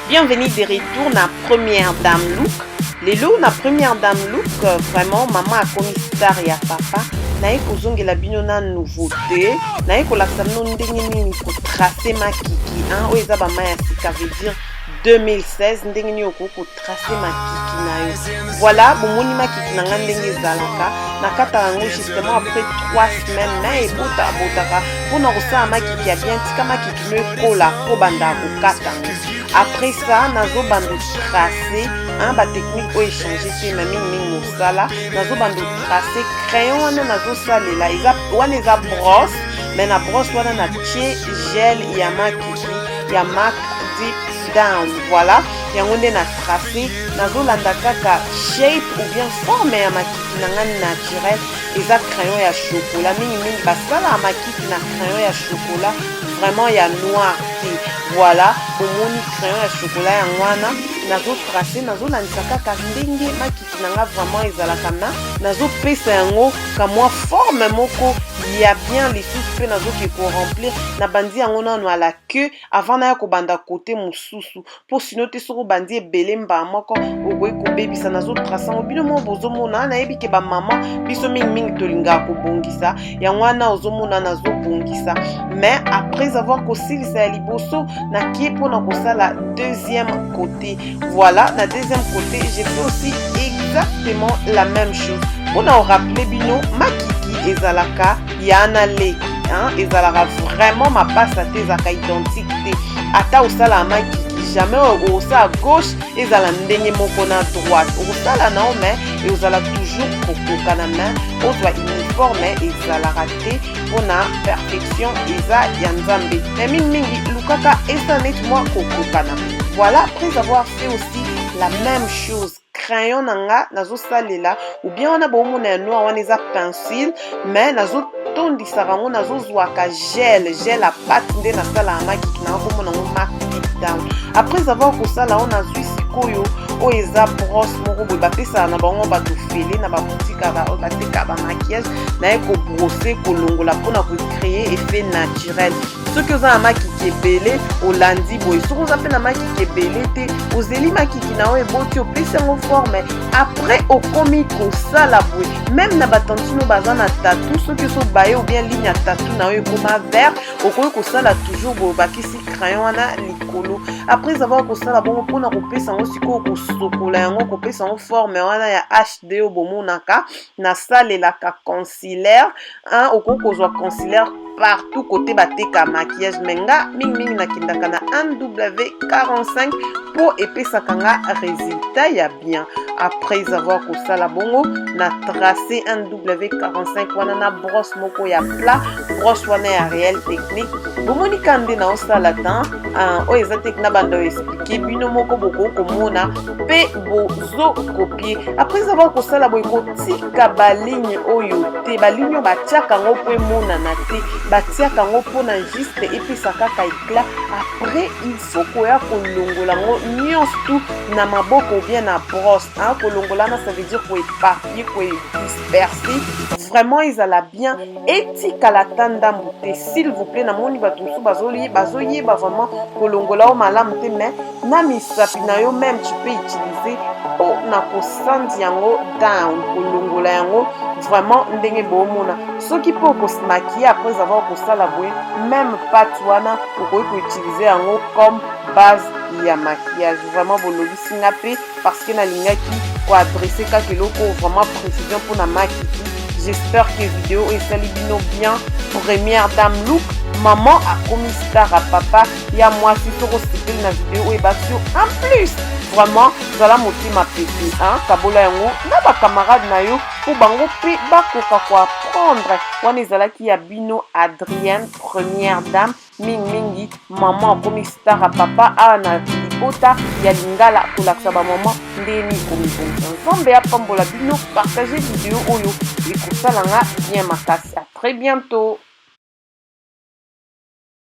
Bienvenue de retour na Première Dame Look. Lelo na Première Dame Look, vraiment mama akomi star ya papa. Naye kozongela bino na nouveauté, naye kolakisa bino ndenge nini kotrace makiki, hein, oyo eza bama ya sika, veut dire 2016, ndenge nini okoki kotrace makiki na yo. Voilà, bomoni makiki na ngai ndenge ezalaka, nakataka yango justement après 3 semaines na ebota abotaka mpona kosala makiki ya bien. Tika makiki no ekola mpo bandaka kokata yango. Après ça, nazobanda trace, hein, batechnique oyo echange te, ma mingimingi mosala nazobanda trace. Crayon wana nazosalela eza wana, eza brosse, mais na brosse wana natie gel ya makiki ya MAC Deep Down. Voilà, yango nde na trace. Nazolanda kaka shape ou bien forme ya makiki na ngai naturel. Eza crayon ya chocolat. Mingimingi basalaka makiki na crayon ya chocolat, vraiment ya noir te. Voilà, bomoni crayon ya chocolat, yango wana nazotrace. Nazolandisa kaka ndenge makiki na nga vraiment ezalaka na nazopesa yango kamwa forme moko ya bien. Lisusu mpe nazoki koremplir na bandi yango nano à la queue avant naya kobanda kote mosusu, mpo sino te, soki obandi ebele mbala moko, okoki kobebisa. Nazotrace yango, bino moko bozomona. Nayebi ke bamama biso mingimingi tolingaka kobongisa, yango wana ozomona nazobongisa. Mais après avoir kosilisa ya liboso, nakie mpona kosala deuxième côté. Voilà, na deuxième côté, j'ai fait aussi exactement la même chose. Mpona korappeler bino, makiki ezalaka ya na leki, hein? Ezalaka vraiment mapasa te, ezalaka identique te. Ata osalaka makiki, jamais okosala gauche ezala ndenge moko na droite. Okosala na yo, mais ezala toujours kokoka na main, ozwa uniforme ezalaka te, mpona perfection eza ya Nzambe. Mais mingimingi lukaka eza neti mwa kokokana. Voilà, après avoir fait aussi la même chose, crayon na nga nazosalela ou bien wana bomona ya noir wana eza pencil, mais nazotondisaka yango, nazozwaka gel ya pâte nde nasalaka makiki na komona yango MAC Deep Down. Après avoir kosala yango, nazwi sikoyo oyo eza brosse moko boye bapesaka na bango bato fele na baboutique oyo batekaka bamaquillage. Naye kobrosser, kolongola mpona kocréer effet naturel. Soki oza na makiki ebele, olandi boye. Soki oza mpe na makiki ebele te, ozeli makiki na yo eboti, opesi yango forme, après okomi kosala boye. Même na batantine oyo baza na tattoo, soki oso baye ou bien ligne ya tattoo na yo ekoma vert, okoki kosala toujours boye, obakisi crayon wana likolo. Après avoir kosala bongo, mpona kopesa yango sikoyo, kosokola yango, kopesa yango forme wana ya HD oyo bomonaka, nasalelaka concealer. Okoki kozwa concealer partout côté bateka maquillage, mais nga mingimingi nakendaka na 1W45 mpo epesaka nga résultat ya bien. Après avoir kosala bongo, na trace 1W45 wana na brosse moko ya plat, brosse wana ya Real Technique. Bomoni ka nde naosala tan oyo eza te na banda oyo expliquer, bino moko bokoki komona mpe bozocopier. Après avoir kosala boye, kotika baligne oyo te. Baligne oyo batiaka yango mpo emonana te, batiaka yango mpona juste epesa kaka éclat. Après, il faut koya kolongola yango nyonso tu na maboko ou bien na brosse. Kolongola wana, ça veut dire koéparpiller, kodisperser, vraiment ezala bien, etikala ata ndambu te, s'il vous plaît. Namoni bato mosusu bazoyeba vraiment kolongola oyo malamu te, mais na misapi na yo même tu peux utiliser mpo na kosandi yango down, kolongola yango vraiment ndenge boomona. Soki mpe okosmaquiller, après avoir kosala boye, même pâte wana okoki koutiliser yango comme base ya maquillage. Vraiment bolobisi nga mpe parce que nalingaki koadresser kaka eloko vraiment précision mpona makiki. J'espère que vidéo oyo esali bino bien. Première Dame Look, maman akomi star ya papa ya mwasi. Soki osepeli na video oyo ebakisi yo en plus, vraiment zala motema pete, kabola yango na bacamarade na yo mpo bango mpe bakoka koapprendre. Wana ezalaki ya bino Adrienne, Première Dame, mingimingi mama akomi star ya papa, awa na libota ya Lingala, kolakisa bamama ndeni komibongisa. Nzambe apambola bino. Partage video oyo, ekosalanga bien makasi. À très bientôt.